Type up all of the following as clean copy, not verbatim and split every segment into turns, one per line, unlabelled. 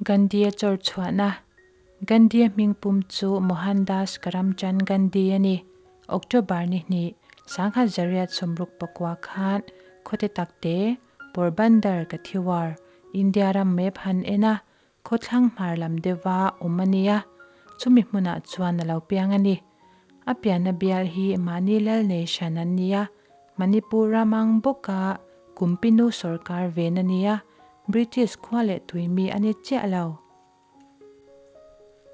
Gandhi-a chawr chhuahna, Gandhi-a hming pum chu Mohandas Karamchand Gandhi a ni. October ni hnih, 1969 khan khawte takte Porbandar Kathiawar, India ram map han en a, khawthlang hmar lam deuha awm a ni a, chumi hmunah chuan a lo piang a ni. A pianna bial hi mahni lal nei hran an ni a, Manipur ramang bawka Kumpinu sorkar ven a ni a, British khua leh tui mi a ni chiah lo.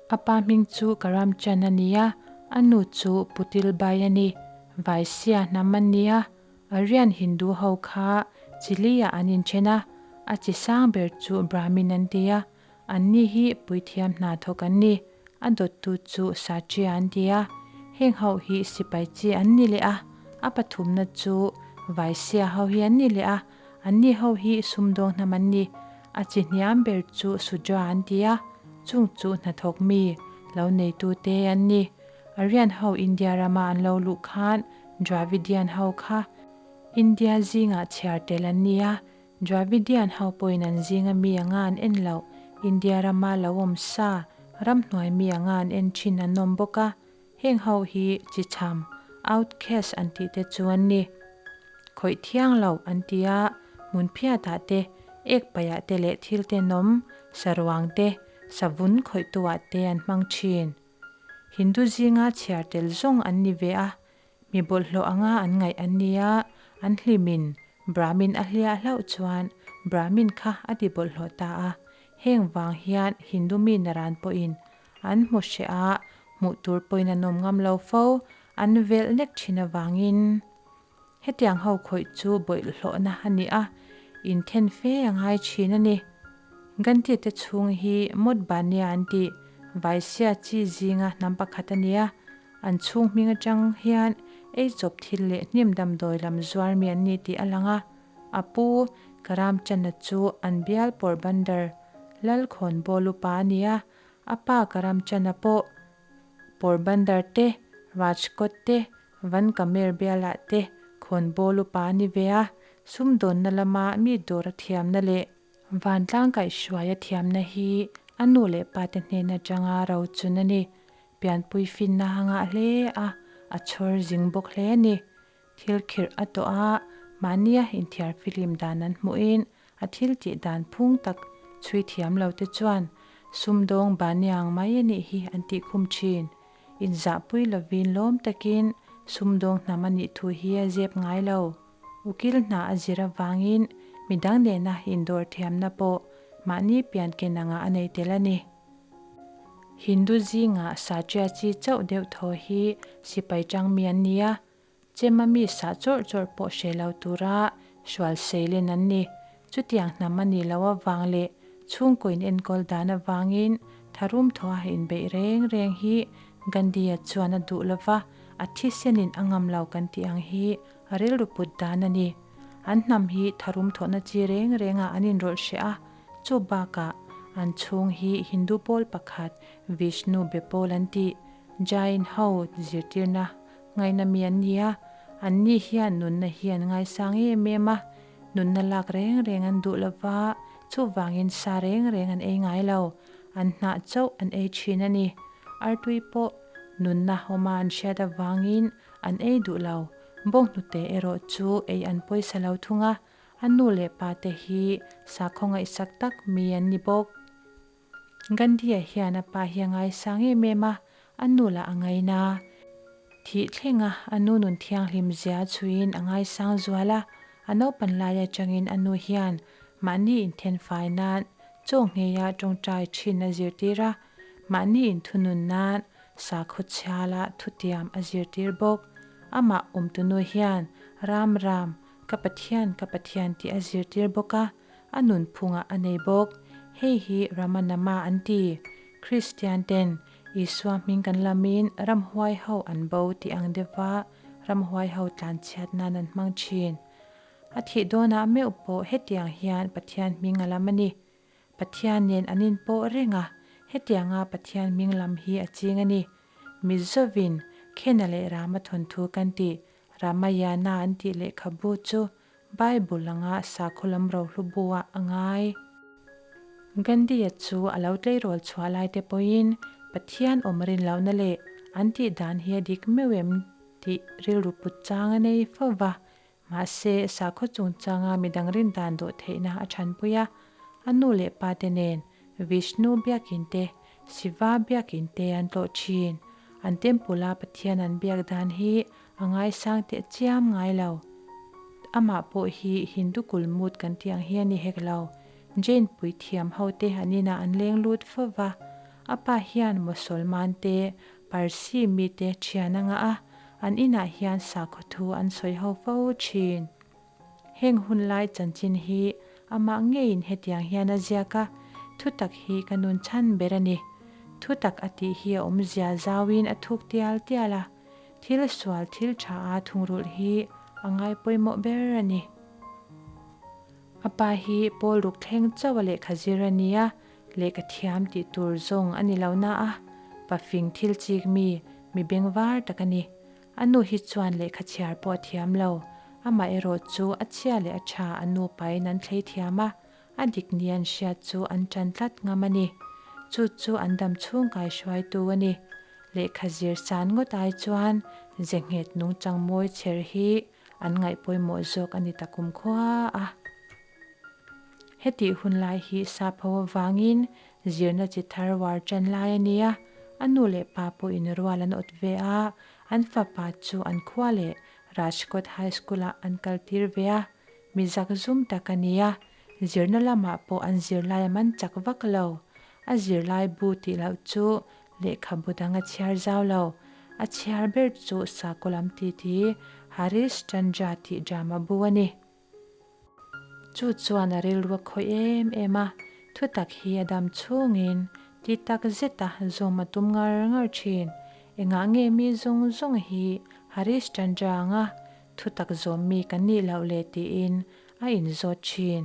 A pa hming chu Karamchand a ni a, a nu chu Putilbai a ni. Vaisya hnam an ni a, Aryan Hindu ho kha Chile-ah an inthen a, a chi sang ber chu Brahmin an ti a, anni hi puithiam hna thawk an ni. A dawttu chu Satria an ti a, heng ho hi sipai chi an ni leh a, a pathumna chu Vaisya ho hi an ni leh a, Anni ho hi sumdawng hnam an ni. A chi hniam ber chu Sudra an ti a, chung chu hnathawk mi, lo neitute an ni. Aryan ho India rama an lo luh khan Dravidian ho kha India zingah chhiar tel an ni a, Dravidian ho pawhin an zinga mi anga an en loh, India rama lo awm sa, ramhnuai mi anga an en thin an awm bawk a. Heng ho hi chichham, outcast an tih te chu an ni. Khawih thiang lo an ti a, hmun phiatah te, ek paihah te leh thil tenawm, saruang te, savun khawihtuah te an hmang thin. Hindu zinga chhiar tel zawng an ni ve a, mi bawlhhlawh anga an ngaih an ni a, an hlimin Brahmin a hliah hlauh chuan Brahmin kha a ti bawlhhlawh ta a, heng vang hian Hindu mi naran pawhin An hmu hreh a, hmuh tur pawhin an awm ngam lo fo, an velh nek thin avangin. Hetiang ho khawih chu bawihhlawhna a ni a, inthen fe a ngai thin a ni. Gandhi te chhung hi Motbania an tih, Vaisya chi zinga hnam pakhat a ni a, an chhung hming atang hian eichawp thil leh hnim damdawi lam zuar mi an ni tih a lang a, a pu Karamchand-a chu an bial Porbandar Lalkhawnbawl upa a ni a, A pa Karamchand-a pawh Porbandar te, Rajkot te, Vankamer bialah te khawnbawl upa a ni ve a, sumdawnna lama mi dawr a thiamna leh vantlang kaihhruai a thiamna hi a nu leh pa te hnen atanga rochun a ni. Pianpui finna a ngah hle a, a chhawr zing bawk hle a ni. Thil khirh a tawh a, mahnia inthiar filim dan an hmuhin A thil tih dan phung tak chhui thiam lo te chuan sumdawng baniang mai a nih hi an tih khum thin. Inzahpui lovin lawm takin sumdawng hnam a nih thu hi a zep ngai lo. Ukil hna a zir avangin midang nena indawr thiamna pawh mahni pian ken angah a nei tel a ni. Hindu zingah Satria chi chauh deuh thaw hi sipai tang mi an ni a, Chema mi sah chawrh chawrh pawh hre lo tura hrual seilen an ni. Chutiang hnam a nih loh avang leh chhungkaw in enkawl dan avangin tharum thawha inbeih reng reng hi Gandhi-a chuan a duh lova, a thisenin a ngam lo kan tih ang hi a rilru put dan a ni. An hnam hi tharum thawhna chi reng rengah an inrawlh hreh a, chu bakah an chhung hi Hindu pawl pakhat Vishnu be pawl an tih, Jain ho zirtirna Ngaina mi an ni a, an ni hian nunna hi an ngaisang em em a, nunna lak reng reng an duh lo va, chuvangin sa reng reng an ei ngai lo, an hnah chauh an ei thin a ni. Artui pawh nunna awma an hriat avangin an ei duh lo, bawnghnute erawh chu ei an pawisa lo thung a, a nu leh pa te hi sakhaw ngaihsak tak mi an ni bawk. Gandhi-a hian a pa hi a ngaisang em em a, a nu lah a ngaina. Thih thlenga a nu nun thianghlim zia chhuiin a ngaisang zual a, a naupan lai atangin a nu hian mahni inthen fai nan chaw ngheia tawngtai thin a zirtir a, mahni inthunun nan sakhaw chhiala thutiam a zirtir bawk. Amah awmtunu hian Ram Ram, ka Pathian, ka Pathian tih a zirtir bawk a. A nunphungah a nei bawk. Hei hi Ramanama an ti. Kristian ten Isua hming kan lamin ramhuai ho an bo tih ang deuha ramhuai ho tlanchhiat nan an hmang thin. A thih dawnah meuh pawh hetiang hian Pathian hming a lam a ni. Pathian nen an inpawh reng a, hetianga Pathian hming lam hi a ching a ni. Mizovin Khena leh Rama thawnthu kan tih, Ramayana an tih lehkhabu chu Bible anga sakhaw lam rohlu buah a ngai. Gandhi-a chu a lo tleirawl chhuah lai te pawhin Pathian awm rin lohna leh an tih dan hi a dik meuh em tih rilru put chang a nei fo va. Mahse, sakhaw chungchanga midang rin dan dawh theihna a thanpui a, a nu leh pa te nen Vishnu biakin te, Shiva biakin te an tlawh thin. An temple-a Pathian an biak dan hi a ngaisang teh chiam ngai lo. Amah pawh hi Hindu kulmut kan tih ang hi a ni hek lo. Jain puithiam ho te an inah an leng lut fo va. A pa hian Mosolman te, Parsi mi te thian a ngah a, an inah hian sakhaw thu an sawi ho fo thin. Heng hun lai chanchin hi amah ngeiin hetiang hian a ziak a, Thutak hi ka nun chhan ber a ni. Thutak a tih hi a awmzia zauin a thuk tial tial a. Thil sual thil tha a thungrulh hi a ngai pawimawh ber a ni. A pa hi pawl ruk thleng chauh a lehkha zir a ni a, lehkha thiam tih tur zawng a ni lo na a, pafing thil chik mi, mi bengvar tak a ni. A nu hi chuan lehkha chhiar pawh a thiam lo, amah erawh chu a chhia leh a tha a nu pain an thlei thiam a, A dik ni an hriat chu an ṭan tlat ngam a ni. Chu chu an dam chhung kaihruaitu a ni. Lehkha zir san ngawt ai chuan ze nghet nungchang mawi chher hi an ngaih pawimawh zawk a ni ta kum khua a. Hetih hun lai hi sap ho avangin zirna chi thar uar ṭan lai a ni a, a nu leh pa pawhin rual an awt ve a, an fapa chu an khua leh Rajkot High School-ah an kaltir ve a. Mi zak zum tak a nia, zirna lamah pawh an zirlai a man chak vak lo. A zirlai bu tih loh chu lehkhabu dang a chhiar zau lo. A chhiar ber chu sakhaw lam titi Harish Chandra tih drama bu a ni. Chu chuan a rilru a khawih em em a, thutak hi a dam chhungin ti tak zeta zawm a tum ngar ngar thin. Engah nge mi zawng zawng hi Harish Chandra anga Thutak zawm mi kan nih loh le tiin a inzawt thin.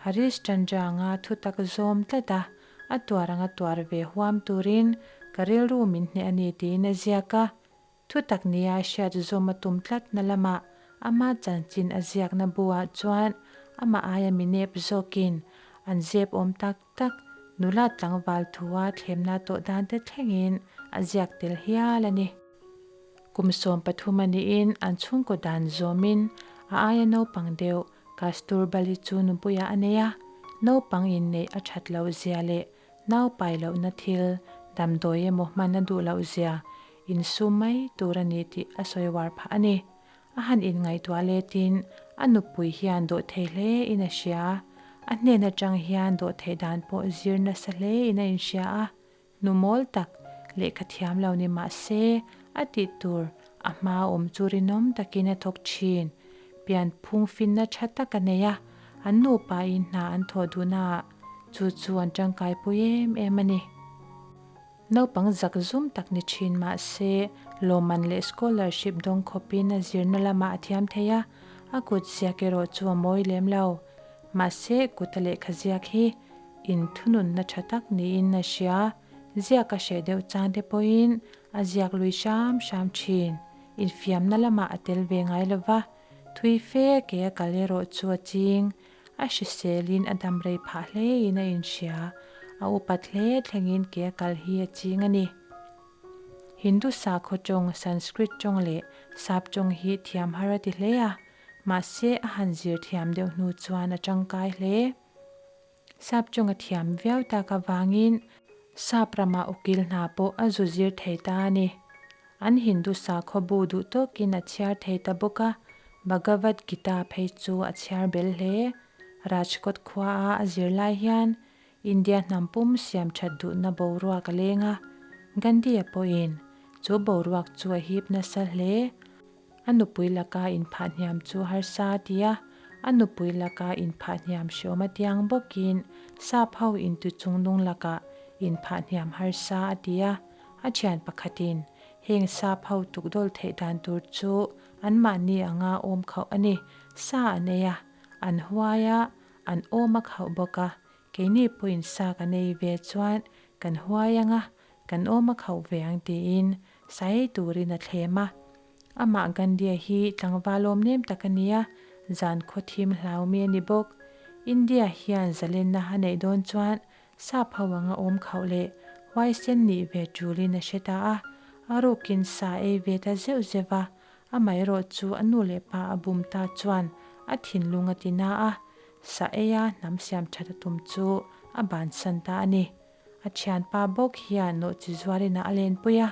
Harish Chandra-anga thutak zawm tlat a, a tuar anga tuar ve huam turin ka rilru min hneh a ni tiin a ziak a. Thutak nia hriat zawm a tum tlatna lamah ama chanchin a ziakna buah chuan amah aia mi nep zawkin an zep awm tak tak nula tlangval thua thlemna tawh dan te thlengin a ziak tel hial a ni. Kum 13 a niin an chhungkaw dan zawmin a aia naupang deuh Kasturbali chu nupuiah a nei a, naupang inneih a that loh zia leh nau pai lohna thil damdawi emaw hman a duh loh zia insum mai tur a ni tih a sawi uar phah a ni. A han inngaihtuah letin a nupui hian dawh thei hle in a hria. A hnen atang hian dawh theih dan pawh zir nasa hle in a inhria a. Nu mawl tak, lehkha thiam lo ni mah se, a tih tur a hma awm chu rinawm takin a thawk thin. Pianphung finna tha tak a nei a, an nupa in hna an thawh duhnaah chu chu an tangkaipui em em a ni. Naupang zak zum tak ni thin mah se, lawmman leh scholarship dawng khawpin a zirna lamah a thiam thei a, a kut ziak erawh chu a mawi lem lo. Mahse, kuta lehkha ziak hi inthununna tha tak niin a hria. Ziak a hreh deuh chang te pawhin a ziak lui hram hram thin. Infiamna lamah a tel ve ngai lo va, thui fe ke a kal erawh chu a ching. A hriselin a dam rei phah hlein a inhria, a upat hle thlengin ke a kal hi a ching a ni. Hindu sakhaw tawng, Sanskrit tawng leh Sap tawng hi thiam har a ti hle a, mahse a han zir thiam deuh hnu chuan a tangkai hle. Sap tawng a thiam viau tak avangin Sap rama ukil hna pawh a zu zir thei ta a ni. An Hindu sakhaw bu duh tawkin a chhiar thei ta bawk a, Bhagavad Gita phei chu a chhiar bel hle. Rajkot khuaa a zir lai hian India hnam pum siam that duhna boruak a leng a, Gandhi-a pawhin chu boruak chu a hip nasa hle. A nupui laka inphahhniam chu harsa a ti a, a nupui laka inphahhniam hriawm a tiang bawkin sap ho intuchungnung lakah inphahhniam harsa a ti a. A thian pakhatin heng sap ho tukdawl theih dan tur chu anmahni anga awm khauh a ni. Sa an ei a, an huai a, an awm a khauh bawk a, keini pawhin sa kan ei ve chuan kan huai anga kan awm a khauh ve ang tiin sa ei turin a thlem a. Amah Gandhi-a hi tlangval awm nem tak a ni a, zan khaw thim hlaumi a ni bawk. India hian zalenna a neih dawn chuan. Sap ho anga awm khauh leh huaisen nih ve tulin a hre ta a. A rukin sa ei ve ta zeuh zeuh va, amaherawh chu a nu leh pa a bum ta chuan a thinlung a ti na a, sa eia hnam siam that a tum chu a bansan ta a ni. A thianpa bawk hian nawhchi zuarin a lenpui a.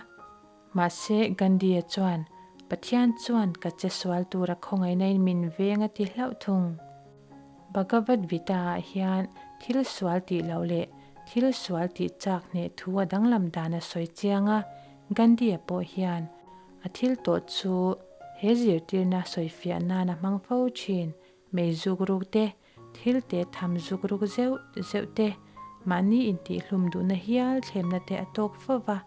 Mahse, Gandhi-a chuan, Pathian chuan ka che sual tura khawngaihnain min veng a ti hlauh thung. Bhagavad Gita-ah hian thil sual tih loh leh thil sual tih chak hneh thu a danglam dan a sawi chiang a, Gandhi-a pawh hian a thil tawh chu he zirtirna sawifiah nan a hmang fo thin. Mei zuk ruk te, thil te tham zuk ruk zeuh zeuh te, mahni intihhlum duhna hial thlemna te a tawk fo va.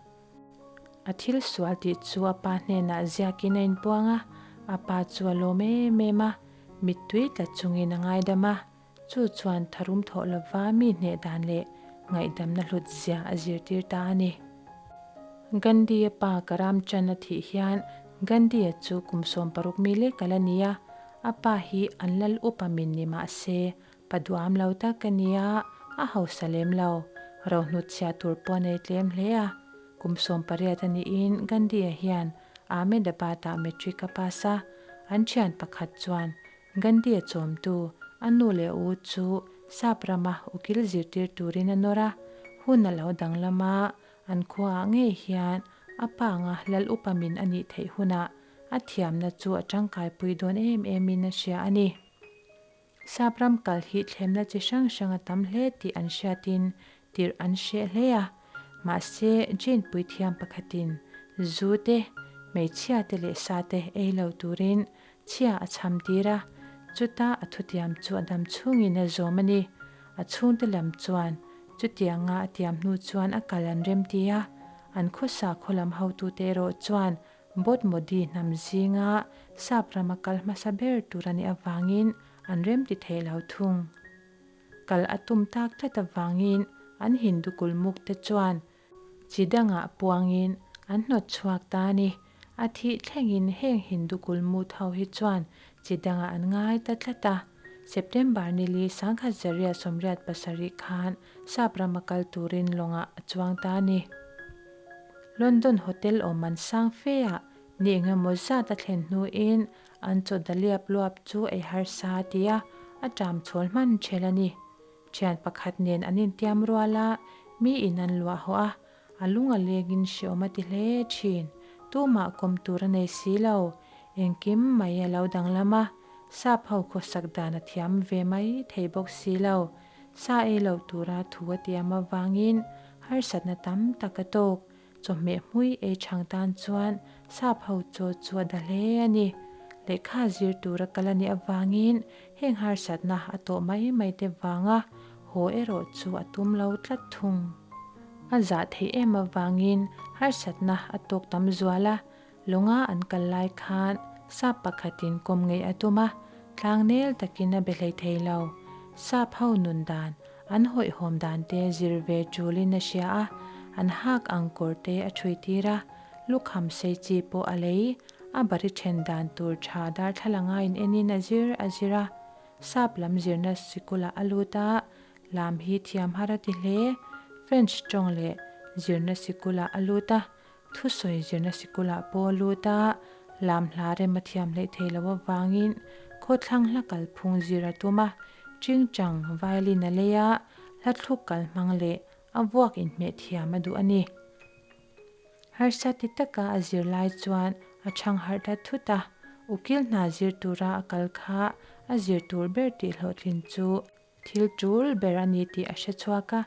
A thil sual tih chu a pa hnenah ziakin a inpuang a, a pa chu a lawm em em a, mittui tla chungin a ngaidam a, chu chuan tharum thawh lova mi hneh dan leh ngaihdamna hlut zia a zirtir ta a ni. Gandhi-a pa Karamchand a thih hian Gandhi-a chu kum 16 mi lek a la ni a, a pa hi an lal upa min ni mah se Pa duam lo tak ka nia, a hausa lem lo. Rohnut chhia tur pawh a nei tlem hle a. Kum 18 a niin Gandhi-a hian Ahmedabad-ah matric a pass a. An thian pakhat chuan Gandhi-a chawmtu a nu leh u chu sap rama ukil zirtir turin a nawr a. Hun a lo danglam a, an khuaah ngei hian a pa anga lal upa min a nih theih hunah a thiamna chu a tangkaipui dawn em emin a hria a ni. Sap ram kal hi thlemna chi hrang hrang a tam hle tih an hriatin tirh an hreh hle a. Mahse, Jane puithiam pakhatin zu te, hmeichhia te leh sa te ei lo turin chhia a chham tir a, chuta a thutiam chu a dam chhungin a zawm a ni. A chhungte lam chuan chutianga a tiam hnu chuan a kal an remti a, an khawsa khaw lam hotute erawh chuan Bot Modi hnam zinga sap rama kal hmasa ber tur a nih avangin an remti thei lo thung. Kal a tum tak tlat avangin an Hindu kulmuk te chuan chi dangah puangin an hnawt chhuak ta a ni. A thih thlengin heng Hindu kulmut ho hi chuan chi dangah an ngai ta tlat a. September nili 1987 khan sap rama kal turin lawngah a chuang ta a ni. London hotel awm an sang fe a, ni engemaw zat a thlen hnuin an chaw daliap luap chu ei harsa a ti a, a ṭam chhawl hman ṭhel a ni. Ṭhian pakhat nen an intiam rual a, mi in an luah hawh a, a lung a lengin hreawm a ti hle ṭhin. Tumah kawm tur a nei si lo, engkim mai a lo danglam a, sap ho khawsak dan a thiam ve mai thei bawk si lo. Sa ei lo tura thu a tiam avangin harsatna tam tak a tawk. Chawhmeh hmui ei chhang tan chuan sap ho chaw chu a da hle a ni. Lehkha zir tura kal a nih avangin heng harsatna a tawh mai mai te vanga haw erawh chu a tum lo tlat thung. A zah theih em avangin harsatna a tawk tam zual a, Lawnga an kal lai khan sap pakhatin kawm ngei a tum a, tlangnel takin a be hlei thei lo. Sap ho nun dan, an hawihhawm dan te zir ve tulin a hria a, an hak ang kawr te a thui tir a, lukham sei chi pawh a lei, a bari then dan tur tha darthlalang a in enin a zir a zir a. Sap lam zirna sikulah a lut a, lam hi thiam har a ti hle. French tawng leh zirna sikulah a lut a, Thusawi zirna sikulah pawh a lut a, lam hla rem a thiam hleih thei lo avangin khawthlang hla kalphung zir a tum a, Chingchang violin a lei a, hla thluk kal hmang leh a vuak inhmeh thiam a duh a ni. Harsa ti taka a zir lai chuan a chhang harh ta thut a, ukil hna zir tura a kal kha a zir tur ber tih hlawhtlin chu Thil tul ber a ni tih a hre chhuak a,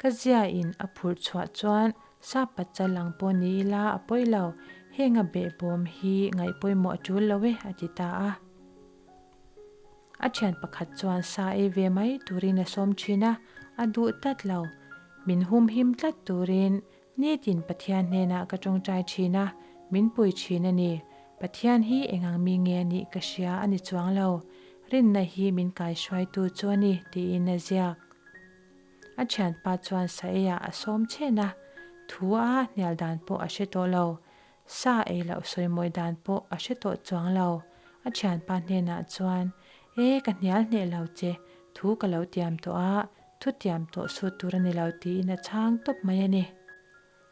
ka ziain a phurh chhuah chuan sap pachal ang pawh ni ila a pawi lo, heng a behbawm hi ngaih pawimawh a tul lo e a ti ta a. A thian pakhat chuan sa ei ve mai turin a sawm thin a, a duh tlat lo. Min humhim tlat turin nitin Pathian hnenah ka tawngtai thin a, min pui thin a ni. Pathian hi engang mi nge a nih ka hria a ni chuang lo. Rinna hi min kaihruaitu chu a ni, tiin a ziak. A thianpa chuan sa eiah a sawm chhen a, thu a hnial dan pawh a hre tawh lo. Sa ei loh sawimawi dan pawh a hre tawh chuang lo. A thianpa hnenah chuan, E, ka hnial hneh lo che, thu ka lo tiam tawh a, Thutiam tawh sut tur a ni lo tiin a chhang tawp mai a ni.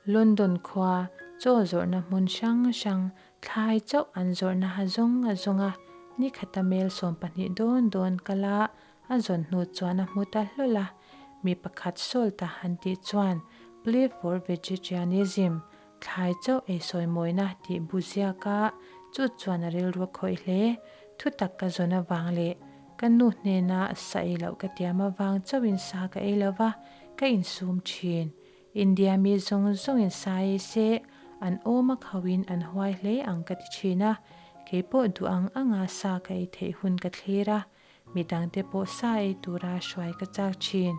London khua chaw zawrhna hmun hrang hrang thlai chauh an zawrhna ha zawng a zawng a, ni khata mel 12 dawn dawn kala a zawn hnu chuan a hmu ta hlawl a. Mi pakhat Salt-a han tih chuan Plea for Vegetarianism, thlai chauh ei sawi mawina tih bu ziak a, chu chuan a rilru a khawih hle. Thutak ka zawn avang leh ka nu hnena sa ei loh ka tiam avang chauhin sa ka ei lo va, ka insum thin. India mi zawng zawngin sa ei se, an awm a khauhin an huai hle ang ka ti thin a, keipawh duh ang anga sa ka ei theih hun ka thlir a, midangte pawh sa ei tura hruai ka chak thin.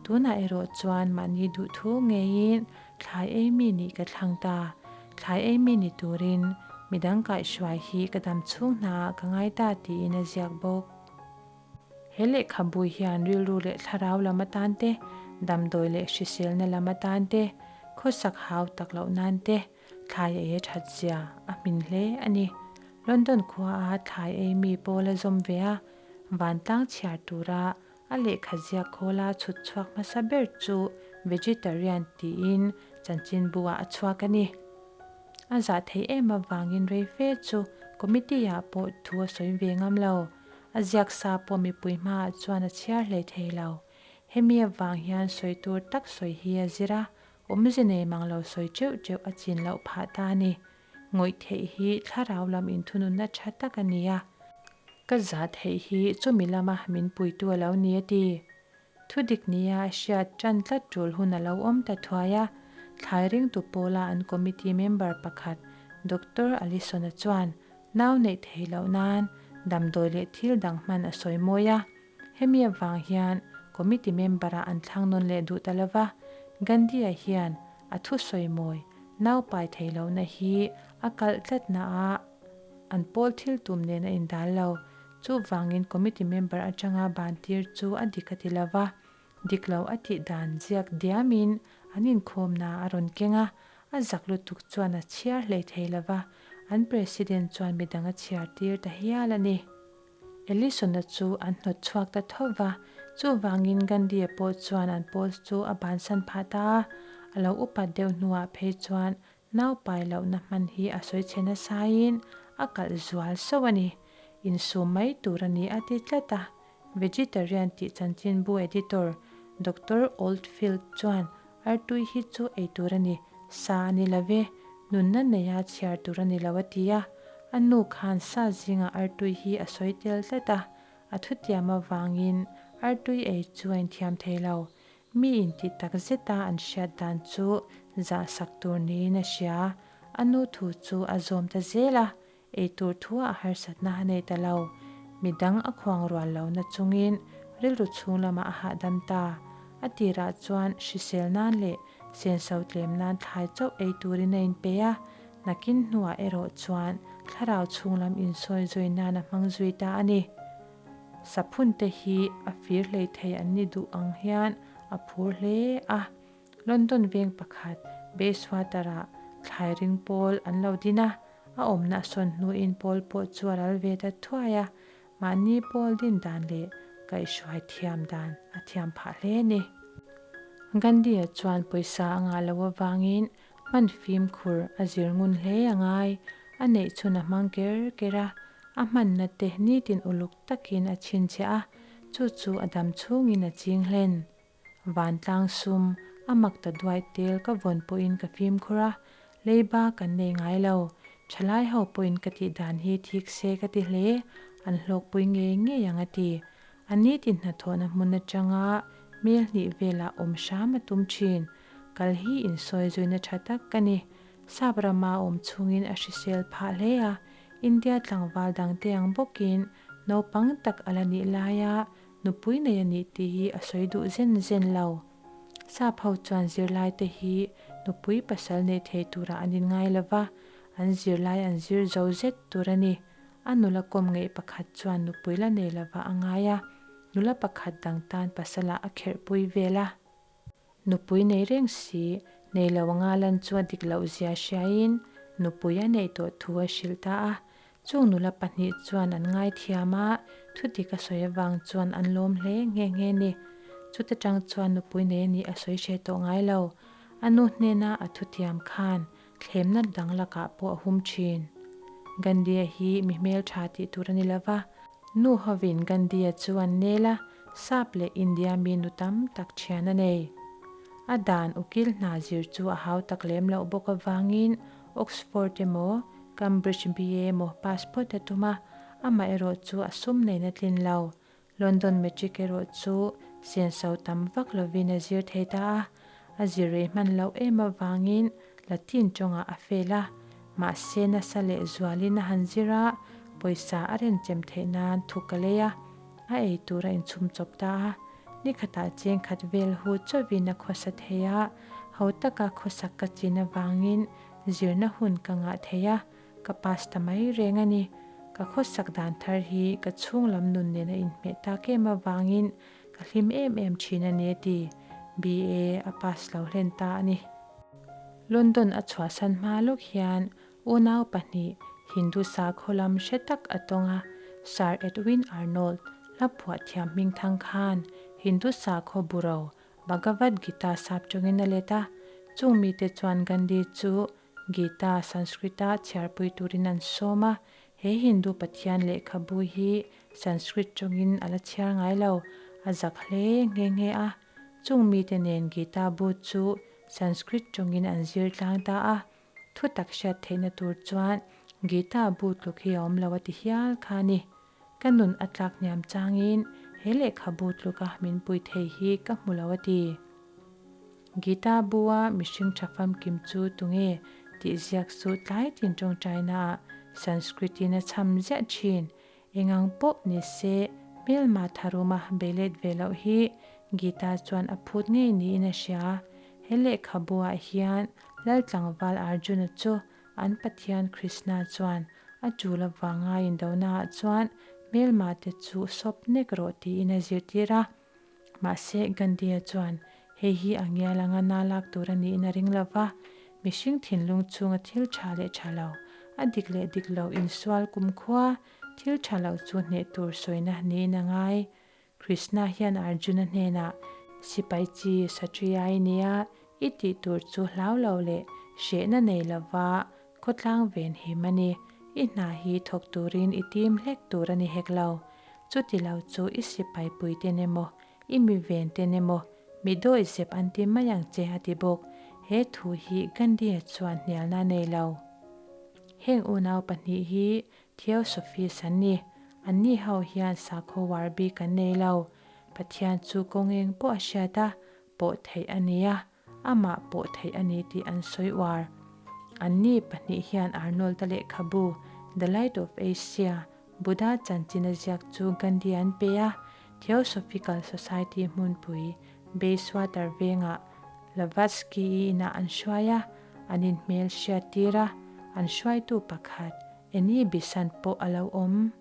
Tunah erawh chuan mahni duhthu ngeiin thlai ei mi nih ka thlang ta. Thlai ei mi ni turin midang kaihhruai hi ka dam chhung hnaah ka ngai ta tiin a ziak bawk. He lehkhabu hian rilru leh thlarau lam atan te, damdawi leh hriselna lam atan te, khawsak hau tak loh nan te thlai ei a that zia a hmin hle a ni. London khua a thlai ei mi pawl a zawm ve a, vantlang chhiar tura a lehkha ziak khawla chhut chhuak hmasa ber chu vegetarian tiin chanchinbu ah a chhuak a ni. A zah theih em avangin rei fe chu committee ah pawh thu a sawi ve ngam lo. A ziak sa pawh mipui hmaah chuan a chhiar hlei thei lo. Hemi avang hian sawi tur tak sawi hi a zir a, awmze nei mang lo sawi teuh teuh a chin loh phah ta a ni. Ngawih theih hi thlarau lam inthununna tha tak a ni a. Ka za theih hi chumi lama min puitu a lo ni a ti. Thudik nia a hriat tan tlat tul hun a lo awm ta thuai a, thlai ringtu pawla an committee member pakhat Doctor Allison-a chuan nau neih theih loh nan damdawi leh thil dang hman a sawi mawi a. Hemi avang hian committee member-ah an thlang nawn leh duh ta lova, Gandhi-a hian a thu sawi mawi nau pai theih lohna hi a kalh tlatna ah an pawl thil tum nen a indal lo. Chuvangin committee member atanga ban tir chu a dik a ti lo va, dik lo a tih dan ziak diamin an inkhawmna a rawn keng a, a zak lutuk chuan a chhiar hlei thei lo va, an president chuan midang a chhiar tir ta hial a ni. Ellison-a chu an hnawt chhuak ta tho va, chuvangin Gandhi-a pawh chuan an post chu a bansan phah ta a, a lo upat deuh hnuah phei chuan Nau pai lohna hman hi a sawi chhe nasaiin a kalh zual sauh a ni. Insum mai tur a ni a ti tlat a. Vegetarian tih chanchinbu editor Doctor Oldfield chuan artui hi chu ei tur a ni, sa a ni lo ve, nunna neia chhiar tur a ni lo a ti a. A nu khan sa zingah artui hi a sawi tel tlat a, a thutiam avangin artui ei chu a inthiam thei lo. Mi intih tak zeta an hriat dan chu zah sak tur niin a hria. A nu thu chu a zawm ta zel a, ei tur thuah harsatna a nei ta lo. Mi dang a khuang rual lo na chungin rilru chhung lamah a hahdam ta. A tirah chuan hrisel nan leh senso tlem nan thlai chauh ei turin a inpe a, nakin hnuah erawh chuan thlarau chhung lam insawi zui nan a hmang zui ta a ni. Saphunte hi a fir hlei thei an ni duh ang hian a phur hle a. London veng pakhat Bayswater-ah thlai ring pawl an lo din a, a awmna a sawn hnuin pawl pawh chu a ral ve ta thuai a, mahni pawl din dan leh kaihhruai thiam dan a thiam phah hle a ni. Gandhi-a chuan pawisa a ngah loh avangin hman fimkhur a zir ngun hle a ngai, a neih chhun a hmang ker ker a, A hmanna te nitin uluk takin a chhinchhiah a, chu chu a dam chhungin a ching hlen. Vantlang sum, a mak ta duai tel ka vawn pawhin ka fimkhur a, leiba kan nei ngai lo. Thalai ho pawhin ka tih dan hi thik se ka ti hle, an hlawkpui ngei ngei ang a ti. A nitin hnathawhna hmun atanga mel hnih velah awm hram a tum thin. Kal hi insawi zuina tha tak ka ni. Sap rama awm chhungin a hrisel phah hle a, India tlangval dangte ang bawkin naupang tak a la nih laia nupui nei a nih tih hi a sawi duh zen zen lo. Sap ho chuan zirlaite hi nupui pasal nei thei turah an inngai lo va, an zirlai an zir zo zet tur a ni. A nula kawm ngeih pakhat chuan nupui la nei lova a ngai a, nula pakhat dang tan pasalah a kherhpui vel a. Nupui nei reng si, nei lo anga lan chu a dik loh zia hriaiin nupui a neih tawh thu a hrilh ta a. Chung nula pahnih chuan an ngaithiam a, thudik a sawi avang chuan an lawm hle nghe nghe ni. Chuta tang chuan nupui nei a nih a sawi hreh tawh ngai lo. A nu hnena a thutiam khan thlemna dang lakah pawh a hum thin. Gandhi-a hi mi hmeltha tih tur a ni lo va, nu hovin Gandhi-a chu an nel a, sap leh India mi nu tam tak thian a nei. A dan ukil hna zir chu a hau tak lem loh bawk avangin Oxford emaw Cambridge BA emaw pass phawt a tum a, amaherawh chu a sum neihna tlin lo. London Matric erawh chu senso tam vak lovin a zir thei ta a, a zir rei hman loh em avangin Latin tawngah a fail a, mahse nasa leh zualin a han zir a, pawisa a renchem theih nan thu ka lei a, a ei tur a inchhum chawp ta a, nikhatah cheng khat vel hu chauhin a khawsa thei a, ho taka khawsak ka chin avangin zirna hun ka ngah thei a, Ka pass ta mai reng a ni. Ka khawsak dan thar hi ka chhung lam nun nen a inhmeh tak em avangin ka hlim em em thin a ni a ti. BA a pass lo hlen ta a ni. London a chhuahsan hma lawk hian unau pahnih Hindu sakhaw lam hre tak a tawng a, Sir Edwin Arnold hla phuah thiam hmingthang khan Hindu sakhaw buro Bhagavad Gita sap tawngin a let a, chung mite chuan Gandhi chu Gita, Sanskrit-a chhiarpui turin an sawm a, he Hindu pathian lehkhabu hi Sanskrit tawngin a la chhiar ngai lo, a zak hle nghe nghe a. Chung mite nen Gita bu chu Sanskrit tawngin an zir tlang ta a, thu tak hriat theihna tur chuan Gita bu tluk hi a awm lo a ti hial kha a ni. Ka nun a tlak hniam changin he lehkhabu tluka min pui thei hi ka hmu lo a ti. Gita bua mihring tha famkim chu tunge tih ziak chu tlai tin tawngtainaah Sanskrit-in a chham ziah thin. Engang pawh ni se hmelma tharuma beilet ve loh hi Gita chuan a phut ngei niin a hria. He lehkhabuah hian Laltlangval Arjuna chu An Pathian Krishna chuan a tul avanga indonaah chuan hmelmate chu sawp nek rawh tiin a zirtir a. Mahse, Gandhi-a chuan hei hi a ngial anga na lak tur a niin a ring lo va, mihring thinlung chhunga thil tha leh tha lo, a dik leh dik lo insual kumkhua thil tha lo chu hneh tur sawina niin a ngai. Krishna hian Arjuna hnenah, Sipai chi Satriya i nia, i tih tur chu hlau lo leh hrehna nei lova khawtlang ven him a ni. I hna hi thawk turin i tim hlek tur a ni hek lo. Chuti lo chu i sipai puiten emaw, i mi venten emaw, mi dawi zep an ti mai ang che a ti bawk. He thu hi Gandhi-a chuan hnialna a nei lo. Heng unau pahnih hi Theosophist an ni. Anni ho hian sakhaw war bik an nei lo. Pathian chu kawng eng pawh a hriat a, pawh theih a ni a, amah pawh theih a ni tih an sawi uar. Anni pahnih hian Arnold-a lehkhabu The Light of Asia, Buddha chanchin a ziak chu Gandhi an pe a, Theosophical Society hmunpui Bayswater vengah Blavatsky-i inah an hruai a, an inhmel hriat tir a, an hruaitu pakhat Annie Besant pawh a lo awm.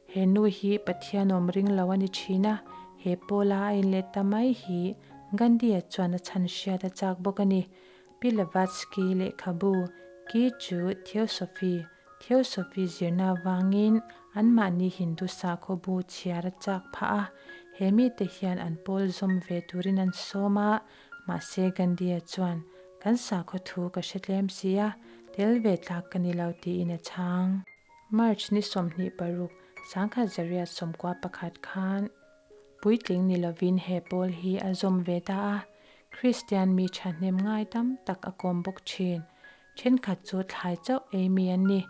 He nu hi Pathian awm ring lo a ni thin a, he pawla a inlet ta mai hi Gandhi-a chuan a chhan hriat a chak bawk a ni. Pi Blavatsky lehkhabu ki chu Theosophy, Theosophy zirna avangin anmahni Hindu sakhaw bu chhiar a chak phah a, he mite hian an pawl zawm ve turin an sawm a, mahse Gandhi-a chuan Kan sakhaw thu ka hre tlem si a, tel ve tlak ka ni lo tiin a chhang. March ni 26, 1991 khan puitling ni lovin he pawl hi a zawm ve ta a, Kristian mi thahnem ngai tam tak a kawm bawk thin. Thenkhat chu thlai chauh ei mi an ni.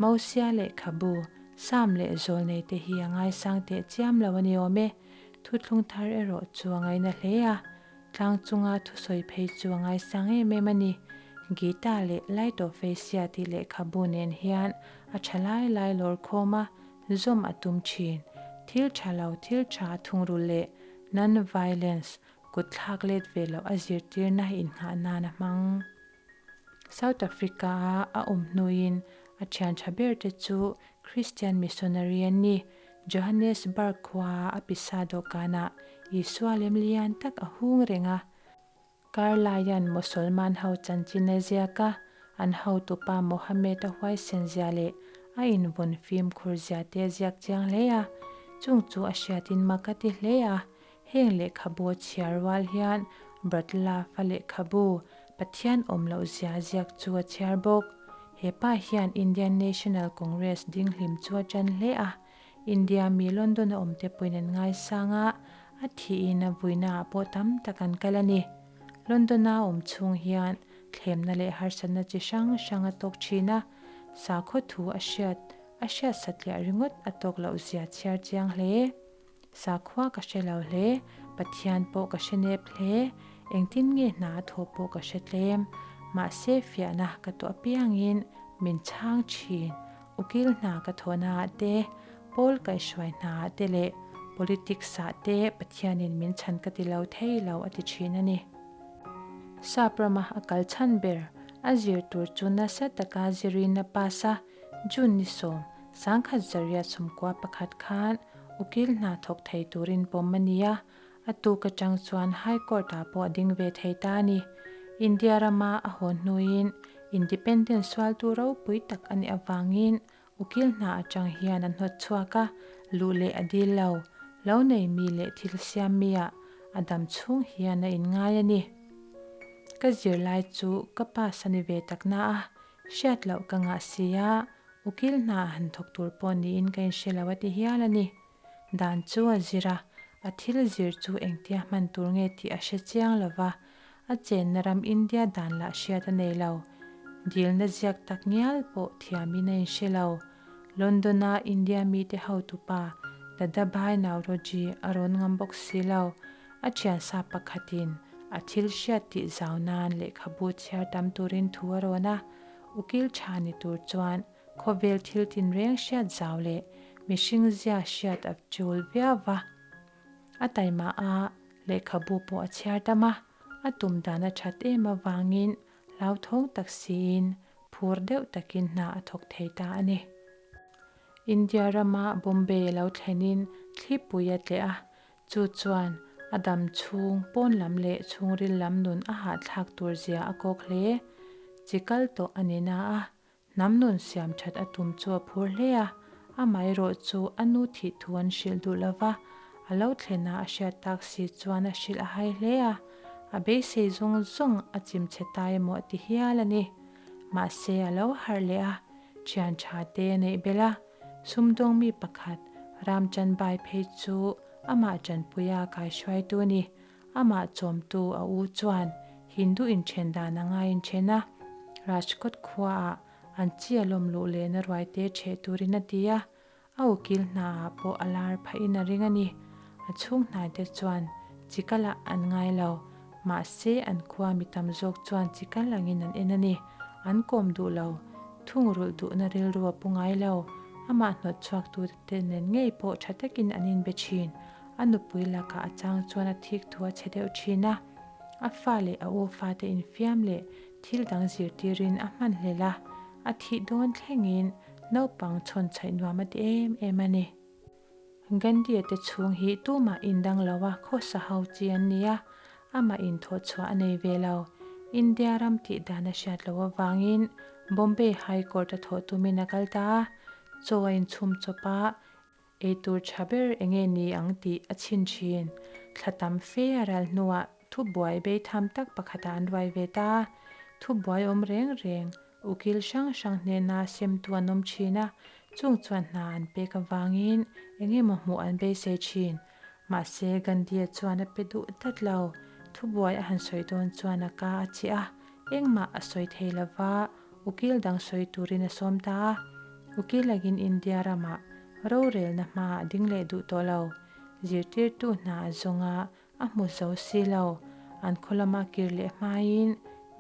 Mosia lehkhabu, Sam leh Zawlnei te hi a ngaisang teh chiam lo a ni awm e. Thuthlung thar erawh chu a ngaina hle a. Tlang chunga thusawi phei chu a ngaisang em em a ni. Gita leh Light of Asia tih lehkhabu nen hian a tha lai lai lawr khawm a, zawm a tum thin. Thil tha lo thil tha a thungrul leh non-violence, kut thlak let ve loh a zirtirna innghah nan a hmang. South Africa-a a awm hnuin a thian tha ber te chu Christian missionary an ni. Johannesburg khuaa a pisa dawhkanah Isua lem lian tak a hung reng a. Carlaian Mosolman ho chanchin a ziak a, an hotupa Mohammed a huaisen zia leh a invawn fimkhur zia te a ziak chiang hle a. Chung chu a hriatin mak a ti hle a. Heng lehkhabu a chhiar rual hian Bratlav-a lehkhabu Pathian awm loh zia ziak chu a chhiar bawk. He pa hian Indian National Congress ding hlim chu a ṭan hle a. India mi London-a awmte pawhin an ngaisang a, a thihin a vuinaah pawh tam tak an kal a ni. London-a awm chhung hian thlemna leh harsatna chi hrang hrang a tawk thin a, sakhaw thu a hriat a hriat satliah ringawt a tawk loh zia chhiar chiang hle. Sakhua ka hre lo hle, Pathian pawh ka hre nep hle, engtin nge hna a thawh pawh ka hre tlem. Mahse fiahna ka tuah apiangin min chhang thin. Ukil hna ka thawhnaah te, pawl kaihhruai hnaah te leh politics-ah te Pathianin min chhan ka ti lo thei lo a ti thin a ni. Sap rama a kal chhan ber a zir tur chu nasa taka zirin a pass a, June ni sawm, 1941 khan ukil hna thawk thei turin pawm a ni a, a tuk atang chuan High Court-ah pawh a ding ve thei ta a ni. India rama a haw hnuin Independence sualtu ropui tak a nih avangin ukil hna atang hian a hnawt chhuak a, luh leh a dil lo. Lo nei mi leh thil siam mi-ah a dam chhung hian a inngai a ni. Ka zirlai chu ka pass a ni ve tak na a, Hriat loh ka ngah si a, ukil hna a han thawk tur pawh niin ka inhre lo a ti hial a ni. Dan chu a zir a, a thil zir chu engtia hman tur nge tih a hre chiang lo va, a chenna ram India dan lah hriat a nei lo. Dilna ziak tak ngial pawh thiamin a inhre lo. London-a India mite hotupa Dadabhai Naoroji a rawn ngam bawk si lo. A thiansa pakhatin a thil hriat tih zau nan lehkhabu chhiar tam turin thu a rawn a, ukil tha ni tur chuan khawvel thil tinreng hriat zau leh mihring zia hriat a tul viau va. A taima a, lehkhabu pawh a chhiar tam a, a tum dan a that em avangin hlauthawng tak siin phur deuh takin hna a thawk thei ta a ni. India rama Bombay a lo thlenin thlipui a tleh a, Chu chuan a dam chhung pawn lam leh chhungril lam nun a hahthlak tur zia a kawk hle. Chi kal tawh a ni na a, hnam nun siam that a tum chu a phur hle a, amaherawh chu a nu thih thu an hrilh duh lo va, a lo thlen a a hriat tak si chuan a hrilh a hai hle a, a beisei zawng zawng a chim chhe ta emaw a ti hial a ni. Mahse a lo harh leh a, thian tha te a neih belh a. Sumdawng mi pakhat, Ramchanbai phei chu amah tanpuia kaihruaitu a ni. Amah chawmtu a u chuan Hindu inthen dan anga inthen a, Rajkot khuaah an chi a lawm luh lehna ruaite ṭheh turin a ti a, a ukil hnaah pawh a lar phahin a ring a ni. A chhung hnaite chuan chi kalah an ngai lo, mahse an khua mi tam zawk chuan chi kal angin an en a ni. An kawm duh lo. Thungrulh duhna rilru a pu ngai lo. Amah hnawt chhuaktute te nen ngei pawh tha takin an inbe thin. A nupui lakah a chang chuan a thik thu a chhe deuh thin a. A fa leh a u fate infiam leh thil dang zirtirin a hman hlel a. A thih dawn thlengin naupang chhawn chhaih nuam a ti em em a ni. Gandhi-a te chhung hi tumah indang lo a khawsa ho chi an ni a, amah inthawh chhuah a nei ve lo. India ram tih dan a hriat loh avangin Bombay High Court a thawh tumin a kal ta a, chaw a inchhum chawp a, eitur tha ber enge ni ang tih a chhin thin. Thla tam fe a ral hnuah thubuai beitham tak pakhatah an ruai ve ta a, thubuai awm reng reng Ukil hrang hrang hnena semtu an awm thin a, chung chuan hna an pek avangin eng emaw hmuh an beisei thin. Mahse, Gandhi-a chuan a pe duh tlat lo. Thubuai a han sawi dawn chuan a ka a chih a, engmah a sawi thei lo va, ukil dang sawi turin a sawm ta a. Ukil angin India ramah rorelna hmaah ding leh duh tawh lo. Zirtirtu hna a zawng a, A hmu zo si lo. An khaw lama kir leh hmaiin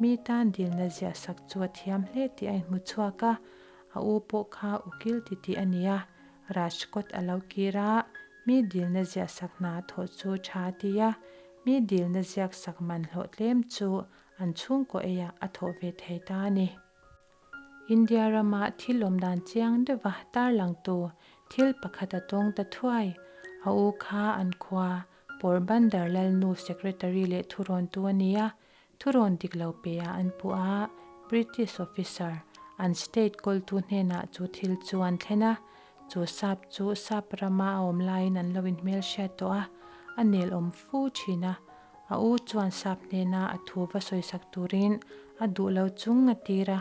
mi tan dilna ziah sak chu a thiam hle tih a inhmu chhuak a. A u pawh kha ukil ti tih a ni a. Rajkot a lo kir a, mi dilna ziah sak hna a thawh chu tha a ti a. Mi dilna ziak sak man hlawh tlem chu an chhungkaw eiah a thawh ve thei ta a ni. India rama thil awm dan chiang deuha tarlangtu thil pakhat a tawng ta thuai. A u kha an khua Porbandar Lalnu Secretary leh thurawntu a ni a, thurawn dik lo pe ah an puh a, British officer, an state kawltu hnenah chu thil chu an thlen a, chu sap chu sap rama a awm laiin an lo inhmelhriat tawh a. A nel awm fu thin a, a u chuan sap hnena a thu va sawisak turin a duh lo chung a tir a,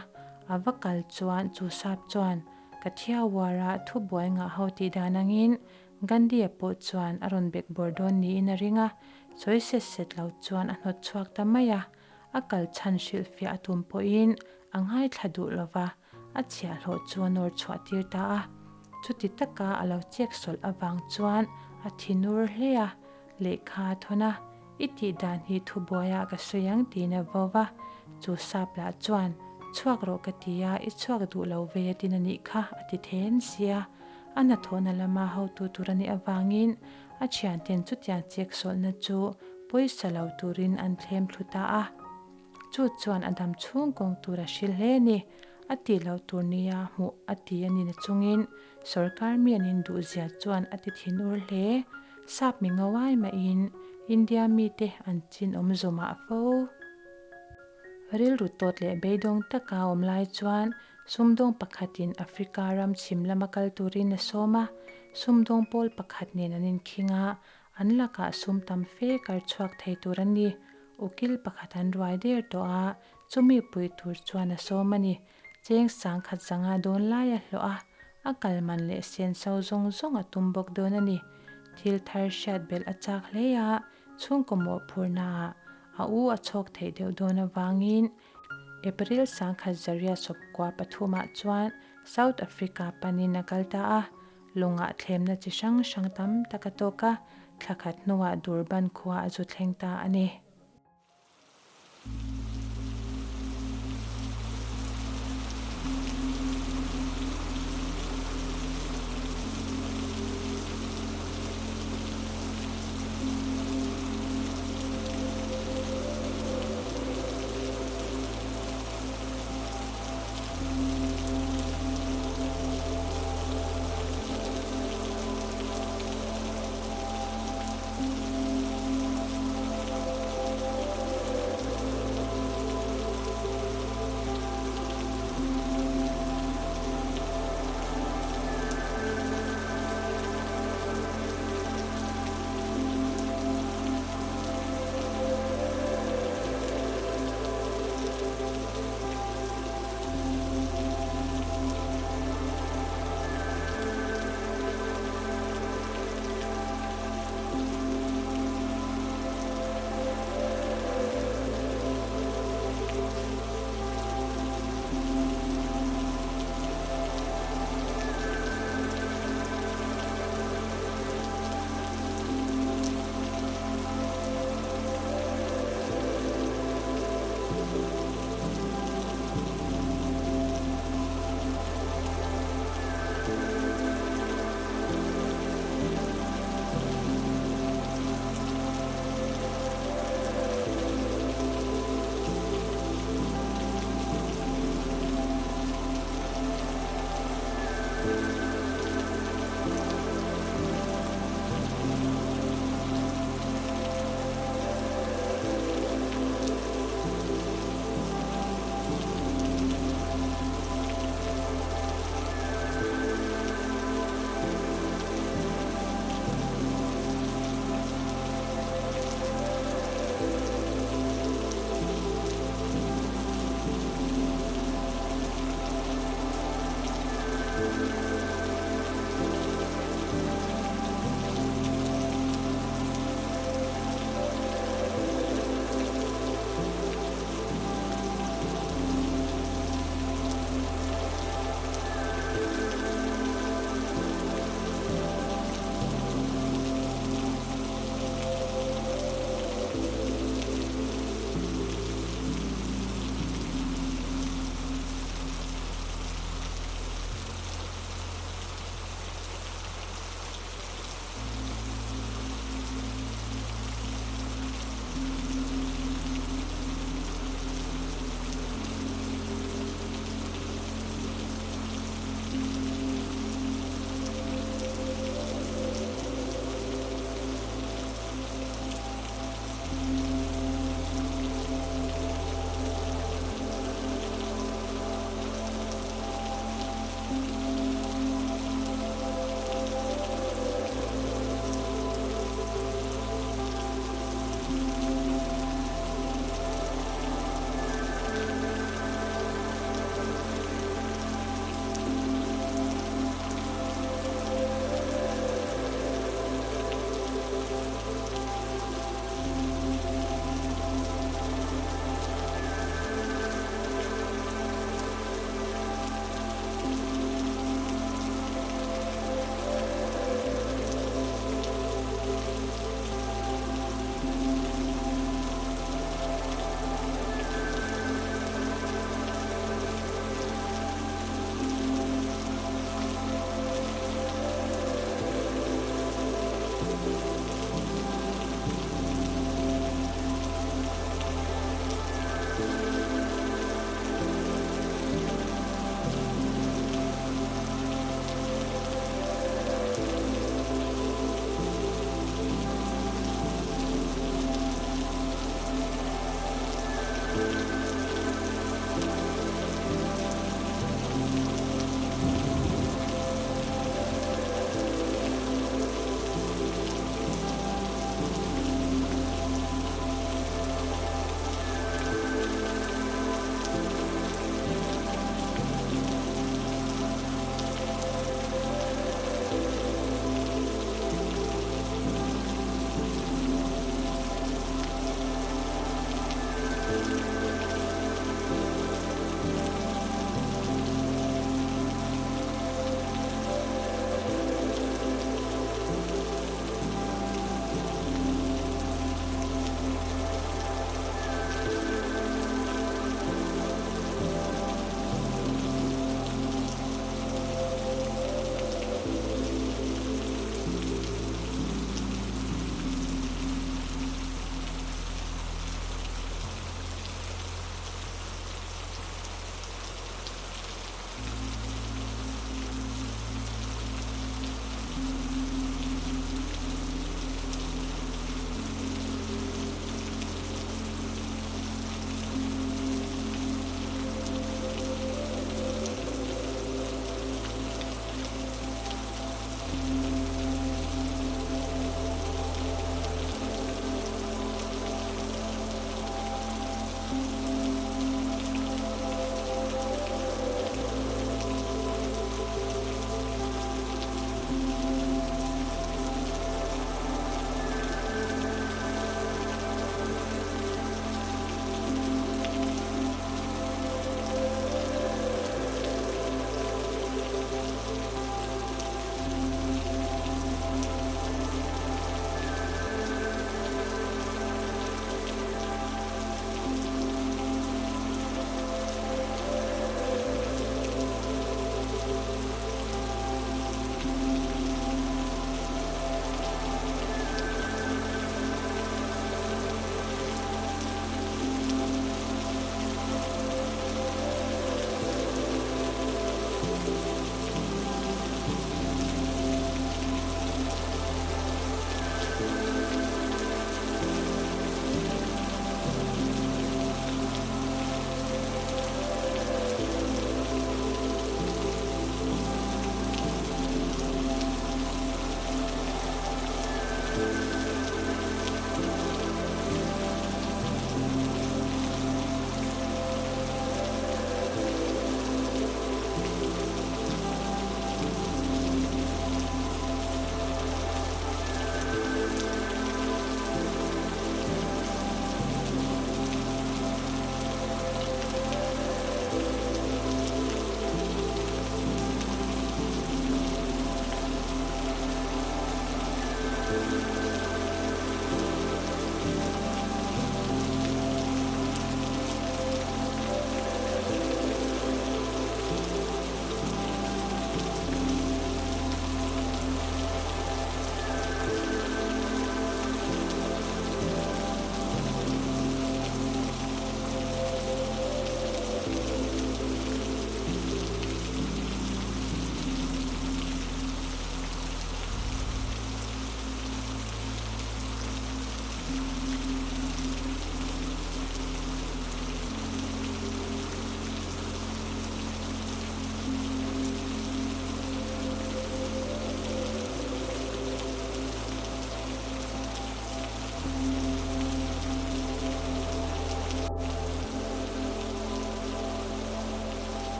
a va kal chuan chu sap chuan ka thiauara thubuai ngah ho tih dan angin Gandhi-a pawh chuan a rawn bekbawr dawn niin a ring a, sawi set set lo chuan a hnawt chhuak ta mai a, a kal chhan hrilhfiah a tum pawhin a ngaithla duh lo va, a chhiahhlawh chu a nawr chhuah tir ta a. Chuti taka a lo chek sawlh avang chuan a thi nur hle a, lehkha a thawn a, I tih dan hi thubuaiah ka sawi ang tiin a vo va, chu sap lah chuan, Chhuak rawh ka ti a, i chhuak duh lo ve a tin a nih kha, a ti then si a. A hnathawhna lama hotu tur a nih avangin a thianten chutiang chek sawlhna chu pawisa lo turin an thlem thlu ta a. Chu chuan a dam chhung kawng tur a hrilh hle a ni. A tih loh tur nia hmuh a ti a ni nachungin sorkar mi an induhzia chuan a ti thinur hle. Sap mi ngawai mahin India mite an chin awm zawmah fo. Rilru tawt leh beidawng taka awm lai chuan sumdawng pakhatin Africa ram chhim lama kal turin a sawm a, sumdawng pawl pakhat nen an inkhing a, an lakah sum tam fe kar chhuak thei tur a ni. Ukil pakhat an ruai der tawh a, chumi pui tur chuan a sawm a ni. Cheng sangkhat zanga dawn lai a hlawh a, a kal man leh senso zawng zawng a tum bawk dawn a ni. Thil thar hriat belh a chak hle a, chhungkaw mawhphurhnaah a u a chhawk theih deuh dawn avangin April 1943ah chuan South Africa panin a kal ta a, lungah thlemna chi hrang hrang tam tak a tawk a, thla khat hnuah Durban khua a zu thleng ta a ni.